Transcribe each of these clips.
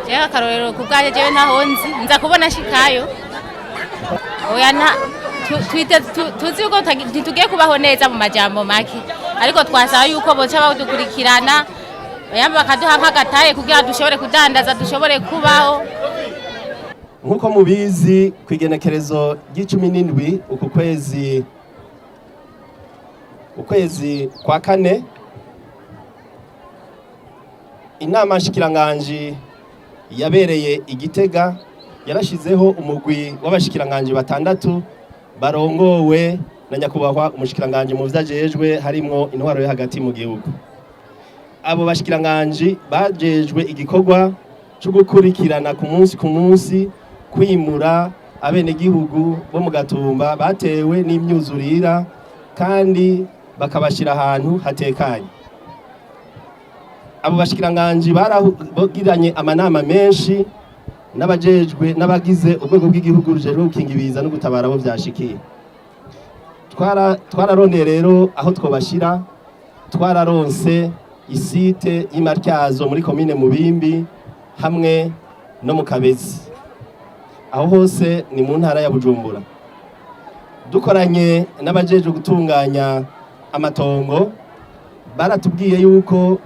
Jewe akarorero ku bwanjye, jewe ntaho nzi, nza kubona shikayo. Oya, nta tuzi yuko ntitugiye kubaho neza mu majambo make, ariko twasaba yuko boca badukurikirana, yamba bakaduha nk'agataye kugira dushobore kudandaza, dushobore kubaho. Nk'uko mubizi, ku igenekerezo ry'icumi n'indwi uku kwezi, ukwezi kwa kane, inama nshikiranganji yabereye i Gitega yarashizeho umugwi w'abashikiranganji batandatu barongowe na nyakubahwa umushikiranganji mu vyo ajejwe harimwo intwaro yo hagati mu gihugu. Abo bashikiranganji bajejwe igikorwa cyo gukurikirana ku munsi ku munsi kwimura abenegihugu bo mu Gatumba batewe n'imyuzurira kandi bakabashira ahantu hatekanye. Abo bashikiranganji baragiranye amanama menshi n'abajejwe n'abagize urwego rw'igihugu rujejwe gukinga ibiza no gutabara abo vyashikiye. Twararondeye rero aho twobashira, twararonse i site y'i Matyazo muri komine Mubimbi hamwe no mu Kabezi, aho hose ni mu ntara ya Bujumbura. Dukoranye n'abajejwe gutunganya amatongo, baratubwiye yuko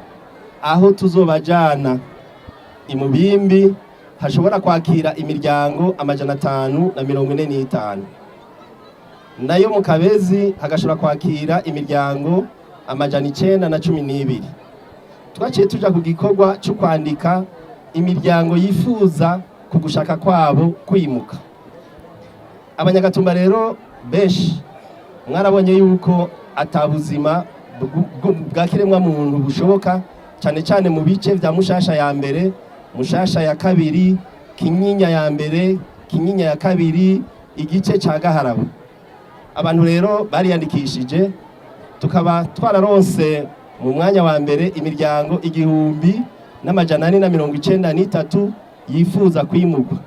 aho tuzobajana i Mubimbi hashobora kwakira imiryango 545, nayo mu Kabezi hagashobora kwakira imiryango 912. Twaciye tuja ku gikorwa cyo kwandika imiryango yifuza ku gushaka kwabo kwimuka. Abanyagatumba rero benshi mwarabonye yuko atabuzima bwa kiremwa muntu bushoboka, cyane cyane mu bice vya Mushasha ya mbere, Mushasha ya kabiri, Kinyinya ya mbere, Kinyinya ya kabiri, igice ca Gaharabo. Abantu rero bariyandikishije, tukaba twararonse mu mwanya wa mbere imiryango 1493 yifuza kwimurwa.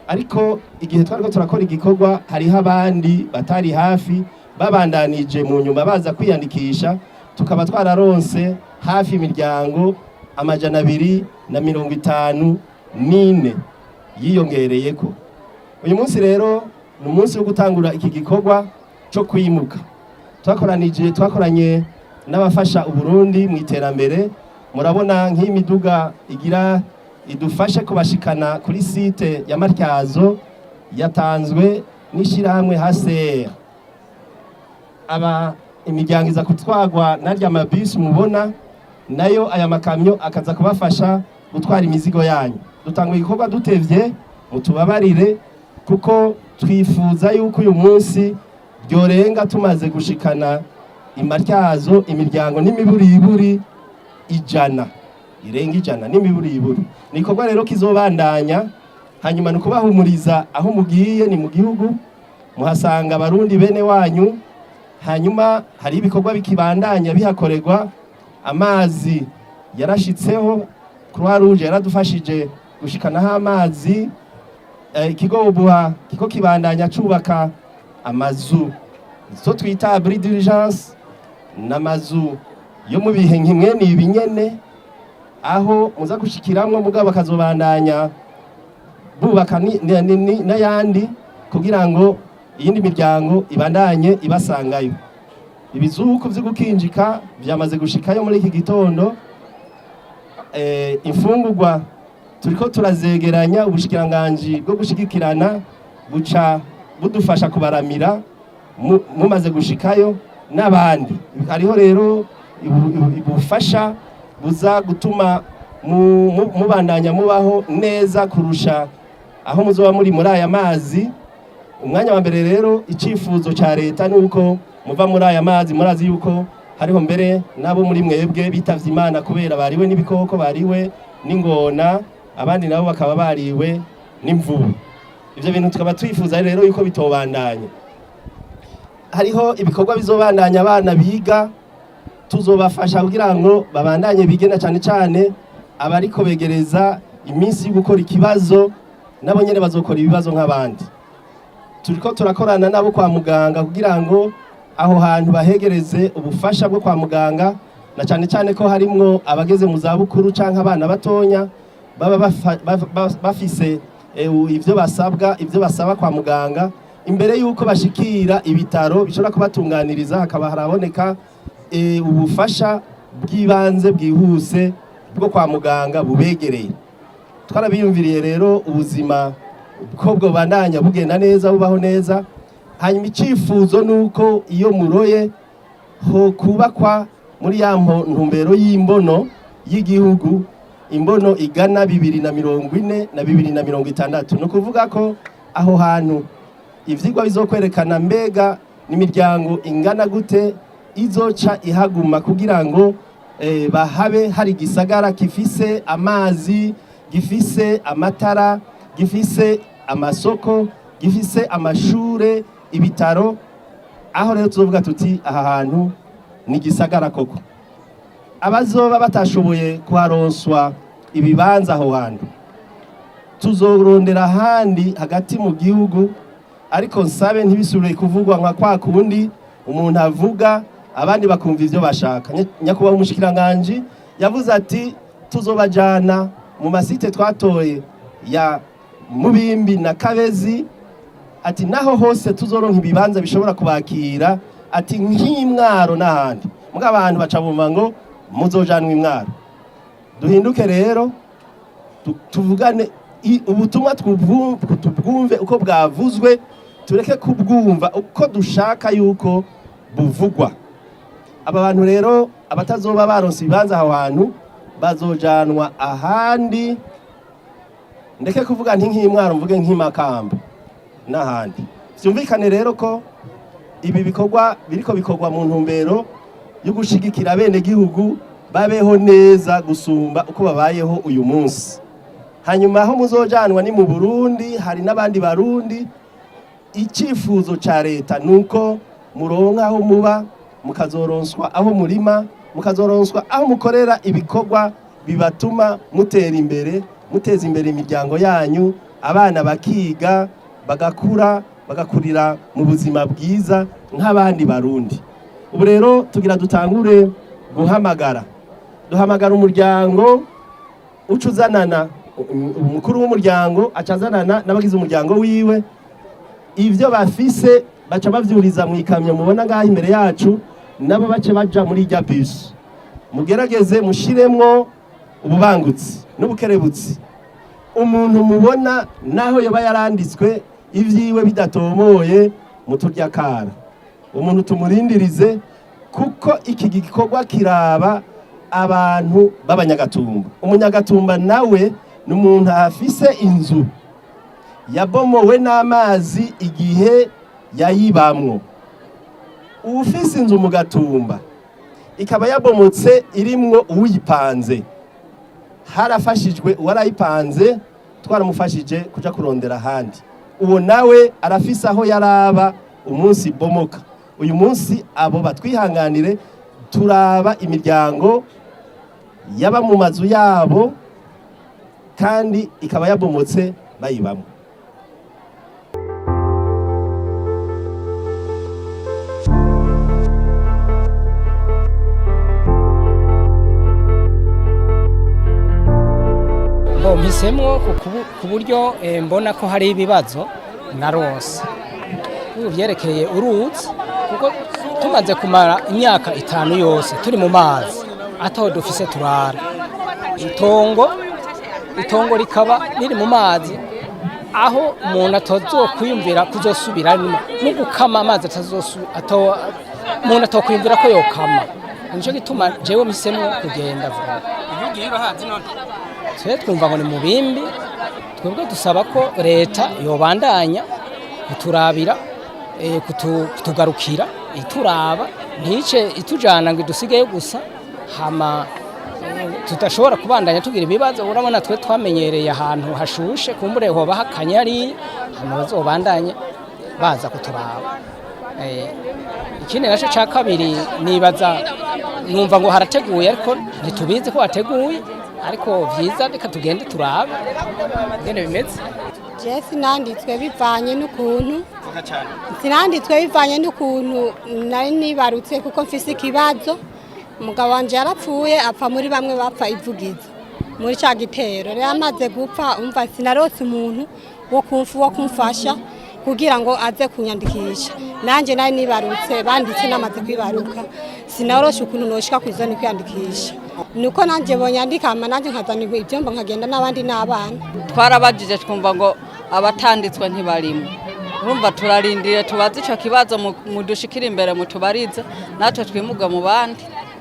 Ariko igihe twariko turakora igikorwa, hariho abandi batari hafi babandanije mu nyuma baza kwiyandikisha, tukaba twararonse hafi imiryango 254 yiyongereyeko. Uyu munsi rero ni umunsi wo gutangura iki gikorwa cyo kwimuka. Twakoranije, twakoranye n'abafasha Uburundi mu iterambere. Murabona nk'imiduga igira idufashe kubashikana kuri site ya Matyazo yatanzwe n'ishyirahamwe HCR. Aba imiryango iza kutwagwa narya mabisi mubona, nayo aya makamyo akaza kubafasha gutwara imizigo yanyu. Dutanga igikorwa dutevye, mutubabarire, kuko twifuza yuko uyu munsi ryorenga tumaze gushikana imatyazo imiryango n'imiburiburi 100, irenga 100 n'imiburiburi. Ni igikorwa rero kizobandanya. Hanyuma ni ukubahumuriza, aho mugiye ni mu gihugu, muhasanga Abarundi bene wanyu. Hanyuma hari ibikorwa bikibandanya bihakorerwa. Amazi yarashitseho, Croix Rouge yaradufashije gushikanaho amazi. Ikigo Ubuha kiko kibandanya cubaka amazu zo twita abri d'urgence, n'amazu yo mu bihe nkimwe ni ibi nyene aho muza gushikiramwo, mugabo bakazobandanya bubaka n'ayandi kugira ngo iyindi miryango ibandanye ibasangayo. Ibizuku vyo gukinjika vyamaze gushikayo muri iki gitondo. Imfungurwa turiko turazegeranya, ubushikiranganji bwo gushigikirana buca budufasha kubaramira mumaze gushikayo n'abandi. Hariho rero ubufasha buza gutuma mubandanya mubaho neza kurusha aho muzoba muri muri aya mazi. Umwanya wa mbere rero, icifuzo ca leta ni uko muva muri aya mazi. Murazi yuko hariho mbere n'abo muri mwebwe bitavye Imana kubera bariwe n'ibikoko, bariwe n'ingona, abandi nabo bakaba bariwe n'imvubu. Ivyo bintu tukaba twifuza rero yuko bitobandanya. Hariho ibikorwa bizobandanya, abana biga tuzobafasha kugira ngo babandanye bige, na cane cane abariko begereza iminsi yo gukora ikibazo, nabo nyene bazokora ibibazo nk'abandi. Turiko turakorana nabo kwa muganga kugira ngo aho hantu bahegereze ubufasha bwo kwa muganga, na cane cane ko harimwo abageze mu zabukuru canke abana batonya. Baba bafise ivyo basabwa, ivyo basaba kwa muganga imbere yuko bashikira ibitaro bishobora kubatunganiriza, hakaba haraboneka ubufasha bw'ibanze bwihuse bwo kwa muganga bubegereye. Twarabiyumviriye rero ubuzima ko bwobandanya bugenda neza, bubaho neza. Hanyuma icifuzo nuko iyo muroye ho kubakwa muri ya ntumbero y'imbono y'igihugu, imbono igana 2040 na 2060. Ni ukuvuga ko aho hantu ivyigwa bizokwerekana mbega n'imiryango ingana gute izoca ihaguma kugira ngo bahabe hari igisagara gifise amazi, gifise amatara, gifise amasoko, gifise amashure, ibitaro. Aho rero tuzovuga tuti aha hantu ni igisagara koko. Abazoba batashoboye kuharonswa ibibanza aho hantu, tuzorondera ahandi hagati mu gihugu. Ariko nsabe ntibisubire kuvugwa nka kwa kundi umuntu avuga abandi bakumva ivyo bashaka. Nyakubahwa umushikiranganji yavuze ati tuzobajana mu ma sites twatoye ya Mubimbi na Kabezi, ati naho hose tuzoronka ibibanza bishobora kubakira, ati nk'imwaro n'ahandi. Muga abantu baca bumva ngo muzojanwa imwaro. Duhinduke rero, tuvugane ubutumwa, tubwumve uko bwavuzwe, tureke kubwumva uko dushaka yuko buvugwa. Aba bantu rero abatazoba baronse ibibanza aho hantu bazojanwa ahandi, ndeke kuvuga nti nk'imwaro, mvuge nk'imakamba n'ahandi. Vyumvikane rero ko ibi bikorwa biriko bikorwa mu ntumbero yo gushigikira bene gihugu babeho neza gusumba uko babayeho uyu munsi. Hanyuma aho muzojanwa ni mu Burundi, hari n'abandi Barundi. Icyifuzo ca leta nuko muronka aho muba, mukazoronswa aho murima, mukazoronswa aho mukorera ibikorwa bibatuma mutera imbere, muteza imbere imiryango yanyu, abana bakiga, bagakura, bagakurira mu buzima bwiza nk'abandi Barundi. Ubu rero tugira dutangure guhamagara, duhamagara umuryango uca uzanana, umukuru w'umuryango aca azanana n'abagize umuryango wiwe, ivyo bafise baca bavyuriza mu ikamyo mubona ngaho imbere yacu, nabo bace baja muri irya bus. Mugerageze mushiremwo ububangutsi n'ubukerebutsi. Umuntu mubona naho yoba yaranditswe ivyiwe bidatomoye, muturya kara umuntu tumurindirize, kuko iki gikorwa kiraba abantu b'abanyagatumba. Umunyagatumba nawe ni umuntu afise inzu yabomowe n'amazi igihe yayibamwo. Uwufise inzu mu Gatumba ikaba yabomotse irimwo uwuyipanze, harafashijwe uwarayipanze, twaramufashije kuja kurondera ahandi. Uwo nawe arafise aho yaraba umunsi bomoka. Uyu munsi abo batwihanganire, turaba imiryango yaba mu mazu yabo kandi ikaba yabomotse bayibamwo. Bo mpisemwo ku buryo mbona ko hari ibibazo naronse ubu vyerekeye uruzi, kuko tumaze kumara imyaka 5 yose turi mu mazi ataho dufise turara, itongo rikaba riri mu mazi, aho umuntu atazokwiyumvira kuzosubira no gukama amazi, umuntu atokwiyumvira ko yokama. Nico gituma jewe mpisemwo kugenda vuba. Twe twumva ngo ni Mubimbi. Twebwe dusaba ko leta yobandanya kuturabira, kutugarukira, ituraba, ntice itujana ngo idusigeyo gusa, hama tudashobora kubandanya tugira ibibazo. Urabona twe twamenyereye ahantu hashushe, kumbure hoba hakanye hariya, hama bazobandanye baza kuturaba. Ikindi naco ca kabiri, nibaza numva ngo harateguye, ariko ntitubizi ko hateguye, ariko vyiza reka tugende turabe ingene bimeze. Je sinanditswe bivanye n'ukuntu sinanditswe, bivanye n'ukuntu nari nibarutse, kuko mfise ikibazo. Umugabo wanje yarapfuye, apfa muri bamwe bapfa ivugizo. Muri ca gitero rero amaze gupfa, umva, sinarose umuntu wo kumfasha kugira ngo aze kunyandikisha. Nanjye nari nibarutse, banditse namaze kwibaruka, sinaroshe ukuntu noshika ku zone kwiyandikisha. Nuko nanjye bonyandika, hama nanjye nkazana ibyombo nkagenda n'abandi n'abana. Twarabajije, twumva ngo abatanditswe ntibarimo. Urumva turarindiriye, tubaze ico kibazo, mudushikire imbere, mutubarize natwe twimugwe mu bandi.